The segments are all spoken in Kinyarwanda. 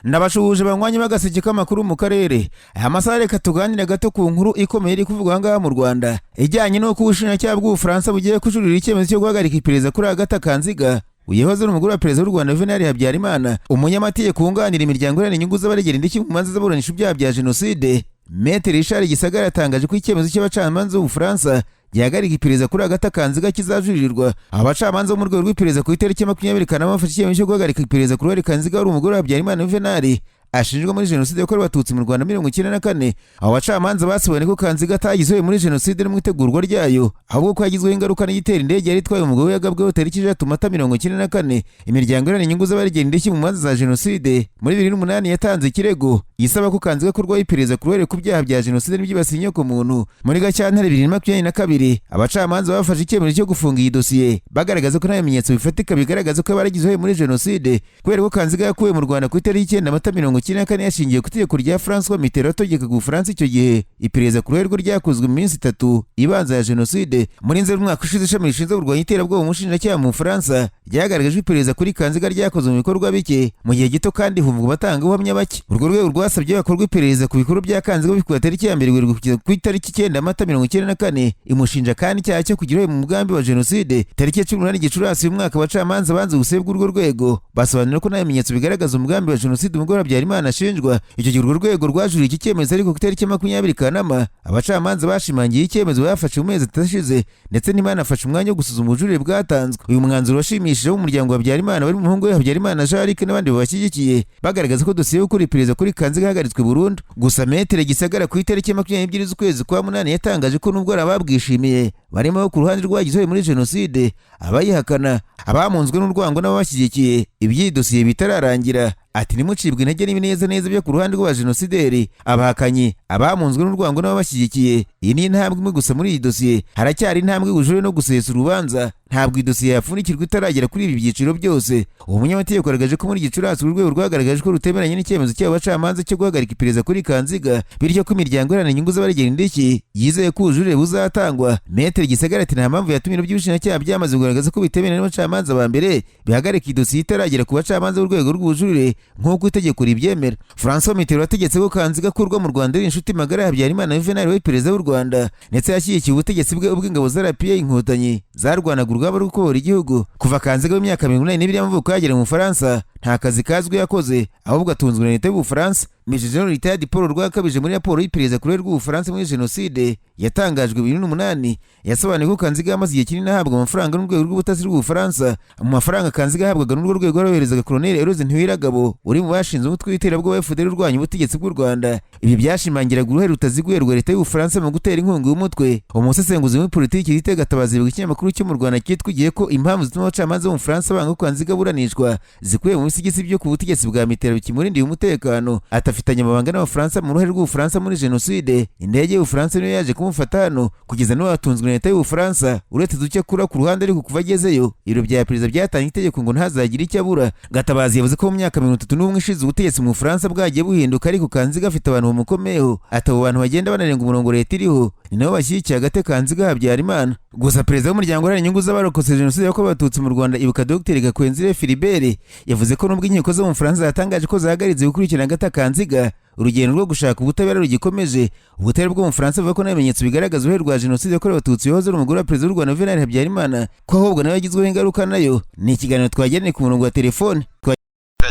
Ndabashuhuje banywanyi b'agaseke k'amakuru mu karere. Aya masaha reka tuganire gato ku nkuru ikomeye iri kuvugwa aha ngaha mu Rwanda, ijyanye n'uko ubushinjacyaha bw'Ubufaransa bugiye kujurira icyemezo cyo guhagarika iperereza kuri Agathe Kanziga, uyahoze ari umugore wa perezida w'u Rwanda Juvenal Habyarimana. Umunyamategeko wunganira imiryango iharanira inyungu z'abaregera indishyi mu manza z'aburanisha ibyaha bya jenoside, Maître Richard Gisagara, yatangaje ko icyemezo cy'abacamanza b'Ubufaransa gihagarika iperereza kuri Agathe Kanziga kizajurirwa. Abacamanza bo mu rwego rw'iperereza ku itariki 20 Kanama bafashe icyemezo cyo guhagarika iperereza ku ruhare Kanziga wari umugore wa Habyarimana Juvenal ashinjwa muri jenoside yakorewe Abatutsi mu Rwanda 94. Abo bacamanza basobanuye ko Kanziga atagize uruhare muri jenoside no mu itegurwa ryayo, ahubwo ko yagizweho ingaruka n'igitera indege yari itwaye umugabo we yagabweho tariki 3 Mata 94. Imiryango iharanira inyungu z'abaregera indishyi mu manza za jenoside muri 2008 yatanze ikirego isaba ko Kanziga akorwaho iperereza ku ruhare ku byaha bya jenoside n'ibyibasiye inyokomuntu. Muri Gashyantare 2022 abacamanza bafashe icyemezo cyo gufunga iyi dosiye, bagaragaza ko nta bimenyetso bifatika bigaragaza ko yaba yaragize uruhare muri jenoside, kubera ko Kanziga yakuwe mu Rwanda ku itariki 9 Mata 94 yashingiye ku itegeko rya François Mitterrand wategekaga Ubufaransa icyo gihe. Iperereza ku ruhare rwe ryakozwe mu minsi 3 ibanza ya jenoside. Muri Nzeri umwaka ushize, ishami rishinzwe kurwanya iterabwoba mu bushinjacyaha mu Bufaransa ryagaragaje ko iperereza kuri Kanziga ryakozwe mu bikorwa bike mu gihe gito kandi humvwa abatangabuhamya bake. Urwo rwego rwasabye hakorwa iperereza ku bikorwa bya Kanziga bikuva tariki ya 1 Werurwe kugeza ku itariki 9 Mata 94. Imushinja kandi icyaha cyo kugira uruhare mu mugambi wa jenoside. Tariki ya 18 Gicurasi uyu mwaka, abacamanza banze ubusabe bw'urwo rwego, basobanura ko nta bimenyetso bigaragaza umugambi wa jenoside umugore wa Habyarimana ashinjwa. Icyo gihe urwo rwego rwajuriye iki cyemezo, ariko ku itariki 20 Kanama abacamanza bashimangiye icyemezo bafashe mu mezi 3 ashize, ndetse ntibanafashe umwanya wo gusuzuma ubujurire bwatanzwe. Uyu mwanzuro washimishije w'umuryango wa Habyarimana wari umuhungu we Habyarimana Jean Luc n'abandi babashyigikiye, bagaragaza ko dosiye yo gukora iperereza kuri Kanziga ihagaritswe burundu. Gusa Maître Gisagara ku itariki 22 z'ukwezi kwa munani yatangaje ko nubwo hari ababwishimiye barimo ku ruhande rwagize uruhare muri jenoside, abayihakana, abamunzwe n'urwango n'ababashyigikiye, iby'iyi dosiye bitararangira. Ati: "Ntimucibwe intege n'ibinezaneza byo ku ruhande rw'abajenosideri, abahakanyi, abamunzwe n'urwango n'ababashyigikiye. Iyi ni intambwe imwe gusa muri iyi dosiye. Haracyari intambwe y'ubujurire no gusesa urubanza. Ntabwo iyi dosiye yapfundikirwa itaragera kuri ibi byiciro byose." Uwo munyamategeko yagaragaje ko muri Gicurasi uru rwego rwagaragaje ko rutemeranya n'icyemezo cy'abo bacamanza cyo guhagarika iperereza kuri Kanziga, bityo ko imiryango iharanira inyungu z'abaregera indishyi yizeye ko ubujurire buzatangwa. Maître Gisagara ati: "Nta mpamvu yatumye ibiro by'ubushinjacyaha byamaze kugaragaza ko bitemewe n'abacamanza ba mbere bihagarika idosiye itaragera ku bacamanza b'urwego rw'ubujurire nk'uko itegeko ribyemera." François Mitterrand wategetse ko Kanziga akurwa mu Rwanda ari inshuti magara ya Habyarimana Juvenal we perezida w'u Rwanda, ndetse yashyigikiye ubutegetsi bwe ubwo ingabo za RPA Inkotanyi zarwanaga urugamba rwo kubohora igihugu. Kuva Kanziga w'imyaka 82 y'amavuko yagera mu Bufaransa, nta kazi kazwi yakoze, ahubwo atunzwe na leta y'Ubufaransa. Major General Retired Paul Rwakabije, muri raporo y'iperereza ku ruhare rw'Ubufaransa muri jenoside yatangajwe 2008, yasobanuye ko Kanziga yamaze igihe kinini ahabwa amafaranga n'urwego rw'ubutasi rw'Ubufaransa. Mu mafaranga Kanziga yahabwaga n'urwo rwego yaroherezaga Colonel Eroze Ntiwiragabo uri mu bashinze umutwe w'iterabwoba FDL urwanya ubutegetsi bw'u Rwanda. Ibi byashimangiraga uruhare rutaziguye rwa leta y'Ubufaransa mu gutera inkunga y'umutwe. Umusesenguzi muri politiki Lite Gatabazi yibuka ikinyamakuru cyo mu Rwanda cyitwa Igihe ko impamvu zituma abacamanza bo mu Bufaransa banga ko Kanziga aburanishwa zikubiye mu bisigisi byo ku butegetsi bwa Mitterrand bikimurindiye umutekano. Atafitanye amabanga n'Abafaransa mu ruhare rw'Ubufaransa muri jenoside. Indege y'Ubufaransa niyo yaje kumufata hano. Kugeza n'ubu atunzwe na leta y'Ubufaransa, uretse duke akura ku ruhande, ariko kuva agezeyo ibiro bya perezida byatanga itegeko ngo ntazagire icyo abura. Gatabazi yavuze ko mu myaka 31 ishize ubutegetsi mu Bufaransa bwagiye buhinduka, ariko Kanziga afite abantu bamukomeyeho. Ati: "Abo bantu bagenda banarenga umurongo leta iriho, ni nabo bashyigikiye Agathe Kanziga Habyarimana." Gusa perezida w'umuryango uharanira inyungu z'abarokotse jenoside yakorewe Abatutsi mu Rwanda, Ibuka, Dr Gakwenzire Philibert, yavuze ko nubwo inkiko zo mu Bufaransa zatangaje ko zahagaritse gukurikirana Agathe Kanziga, urugendo rwo gushaka ubutabera rugikomeje. Ubutabera bwo mu Bufaransa buvuga ko nta bimenyetso bigaragaza uruhare rwa jenoside yakorewe Abatutsi yahoze ari umugore wa perezida w'u Rwanda Juvenal Habyarimana, ko ahubwo nawe yagizweho ingaruka nayo. Ni ikiganiro twagiranye ku murongo wa telefone.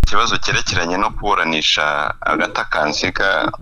Ikibazo cyerekeranye no kuburanisha Agathe Kanziga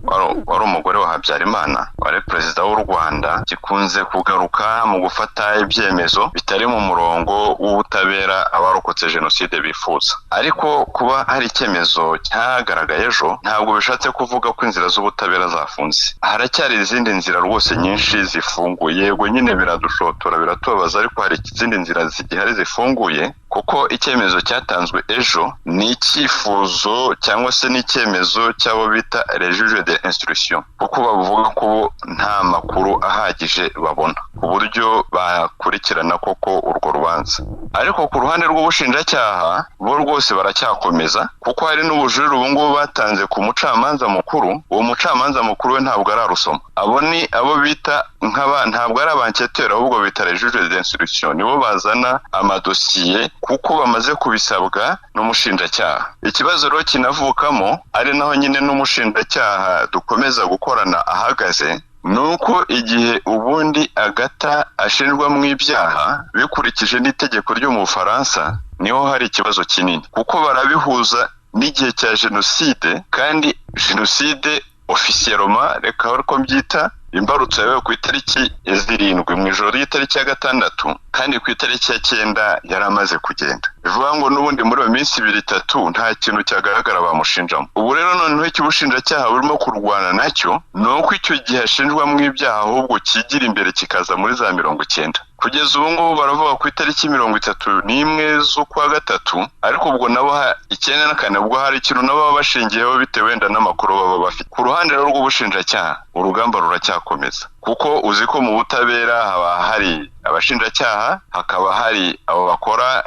wari umugore wa Habyarimana wari perezida w'u Rwanda gikunze kugaruka mu gufata ibyemezo bitari mu murongo w'ubutabera abarokotse jenoside bifuza. Ariko kuba hari icyemezo cyagaragaye ejo ntabwo bishatse kuvuga ko inzira z'ubutabera zafunze. Haracyari izindi nzira rwose nyinshi zifunguye. Yego nyine biradushotora, biratubabaza, ariko hari izindi nzira zigihari zifunguye, kuko icyemezo cyatanzwe ejo ni icyifuzo cyangwa se n'icyemezo cy'abo bita les juges de instruction, kuko bavuga ko bo nta makuru ahagije babona. ku buryo bakurikirana koko urwo rubanza. Ariko ku ruhande rw'ubushinjacyaha bo rwose baracyakomeza, kuko hari n'ubujurire ubu ngubu batanze ku mucamanza mukuru. Uwo mucamanza mukuru we ntabwo ararusoma. Abo ni abo bita nk'aba, ntabwo ari abanketeri, ahubwo bita les juges d'instruction, nibo bazana amadosiye kuko bamaze kubisabwa n'umushinjacyaha. Ikibazo rero kinavukamo, ari naho nyine n'umushinjacyaha dukomeza gukorana ahagaze, nuko igihe ubundi Agatha ashinjwa mu ibyaha bikurikije n'itegeko ryo mu Bufaransa, niho hari ikibazo kinini, kuko barabihuza n'igihe cya jenoside, kandi jenoside officiellement, reka uko mbyita, imbarutso yabaye ku itariki 7 mu ijoro ry'itariki ya 6, kandi ku itariki ya 9 yari amaze kugenda. Bivuga ngo n'ubundi muri iyo minsi 2 3 nta kintu cyagaragara bamushinjamo. Ubu rero noneho icyo ubushinjacyaha burimo kurwana nacyo ni uko icyo gihe ashinjwa mu ibyaha ahubwo kigira imbere kikaza muri za 90. Kugeza ubu ngubu baravuga ku itariki 31 z'ukwa 3, ariko ubwo nabo 94 ubwo hari ikintu nabo baba bashingiyeho bitewe wenda n'amakuru baba bafite. Ku ruhande rero rw'ubushinjacyaha urugamba ruracyakomeza, kuko uzi ko mu butabera haba hari abashinjacyaha, hakaba hari abo bakora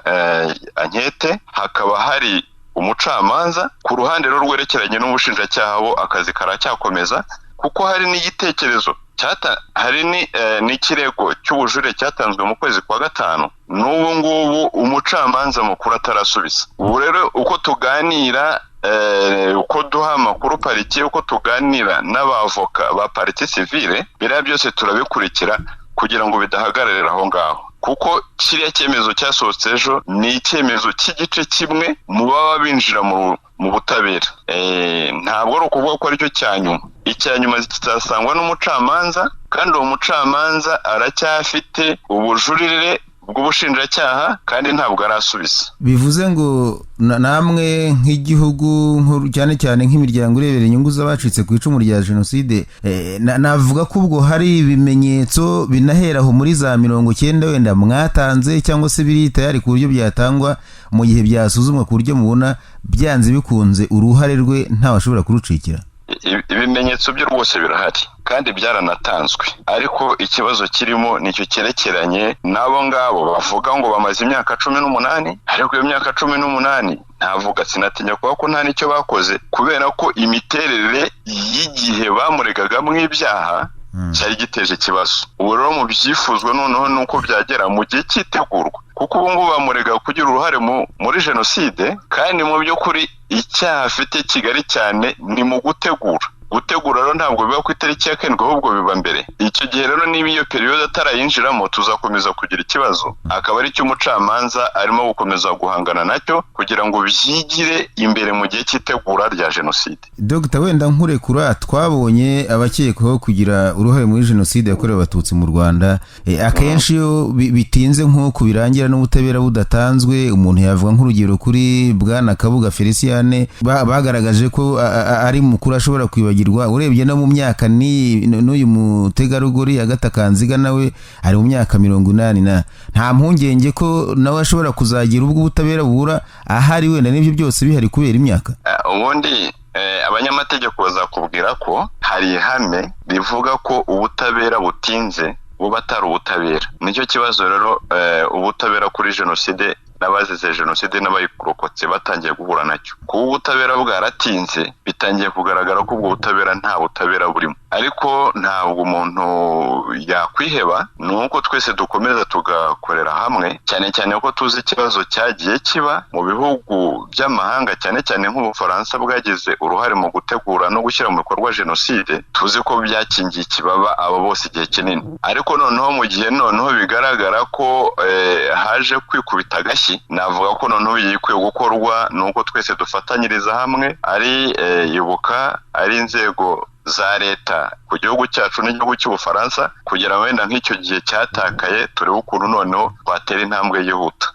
ankete, hakaba hari umucamanza. Ku ruhande rero rwerekeranye n'ubushinjacyaha bo akazi karacyakomeza, kuko hari n'igitekerezo hari n'ikirego cy'ubujurire cyatanzwe mu kwezi kwa 5, n'ubu ngubu umucamanza mukuru atarasubiza. Ubu rero uko tuganira, uko duha amakuru parike, uko tuganira n'abavoka ba partie civile, biriya byose turabikurikira kugira ngo bidahagararira aho ngaho, kuko kiriya cyemezo cyasohotse ejo ni icyemezo cy'igice kimwe mu baba binjira mu butabera. Ntabwo ari ukuvuga ko aricyo cya nyuma. Icya nyuma kizasangwa n'umucamanza, kandi uwo mucamanza aracyafite ubujurire bw'ubushinjacyaha kandi ntabwo arasubiza. Bivuze ngo namwe nk'igihugu, cyane cyane nk'imiryango irebera inyungu z'abacitse ku icumu rya jenoside, navuga ko ubwo hari ibimenyetso binahera aho muri za 90 wenda mwatanze, cyangwa se biri tayari ku buryo byatangwa mu gihe byasuzumwa, ku buryo mubona byanze bikunze uruhare rwe ntawashobora kurucikira. Ibimenyetso byo rwose birahari kandi byaranatanzwe, ariko ikibazo kirimo nicyo cyerekeranye n'abo ngabo bavuga ngo bamaze imyaka 18, ariko iyo myaka 18 ntavuga, sinatinya kuba ko nta nicyo bakoze, kubera ko imiterere y'igihe bamuregaga mu ibyaha cyari giteje ikibazo. Ubu rero mu byifuzwa noneho nuko byagera mu gihe cyitegurwa, kuko ubu ngubu bamurega kugira uruhare muri jenoside, kandi mu by'ukuri icyaha afite kigali cyane ni mu gutegura. Gutegura rero ntabwo biba ku itariki ya 7, ahubwo biba mbere. Icyo gihe rero niba iyo periode atarayinjiramo tuzakomeza kugira ikibazo, akaba ari cyo umucamanza arimo gukomeza guhangana nacyo kugira ngo byigire imbere mu gihe cy'itegura rya jenoside. Dr. Wenda nkurekura, twabonye abakekwaho kugira uruhare muri jenoside yakorewe Abatutsi mu Rwanda, akenshi iyo bitinze nk'uko birangira n'ubutabera budatanzwe, umuntu yavuga nk'urugero kuri Bwana Kabuga Feliciane, bagaragaje ko ari mukuru ashobora kwibagirwa. Urebye no mu myaka n'uyu mutegarugori Agatha Kanziga nawe ari mu myaka 80, nta mpungenge ko nawe ashobora kuzagira ubwo ubutabera bubura ahari wenda n'ibyo byose bihari kubera imyaka? Ubundi abanyamategeko bazakubwira ko hari ihame rivuga ko ubutabera butinze buba atari ubutabera. Nicyo kibazo rero ubutabera kuri jenoside n'abazize jenoside n'abayikurokotse batangiye guhura nacyo. Kuba ubutabera bwaratinze bitangiye kugaragara ko ubwo butabera nta butabera burimo. Ariko ntabwo umuntu yakwiheba, ni uko twese dukomeza tugakorera hamwe, cyane cyane ko tuzi ikibazo cyagiye kiba mu bihugu by'amahanga, cyane cyane nk'Ubufaransa bwagize uruhare mu gutegura no gushyira mu bikorwa jenoside, tuzi ko byakingiye ikibaba abo bose igihe kinini. Ariko noneho mu gihe noneho bigaragara ko haje kwikubita agashyi, navuga ko noneho yikwiye gukorwa nuko twese dufatanyiriza hamwe, ari ibuka, ari inzego za leta ku gihugu cyacu n'igihugu cy'Ubufaransa, kugira wenda nk'icyo gihe cyatakaye turebe ukuntu noneho twatera intambwe yihuta.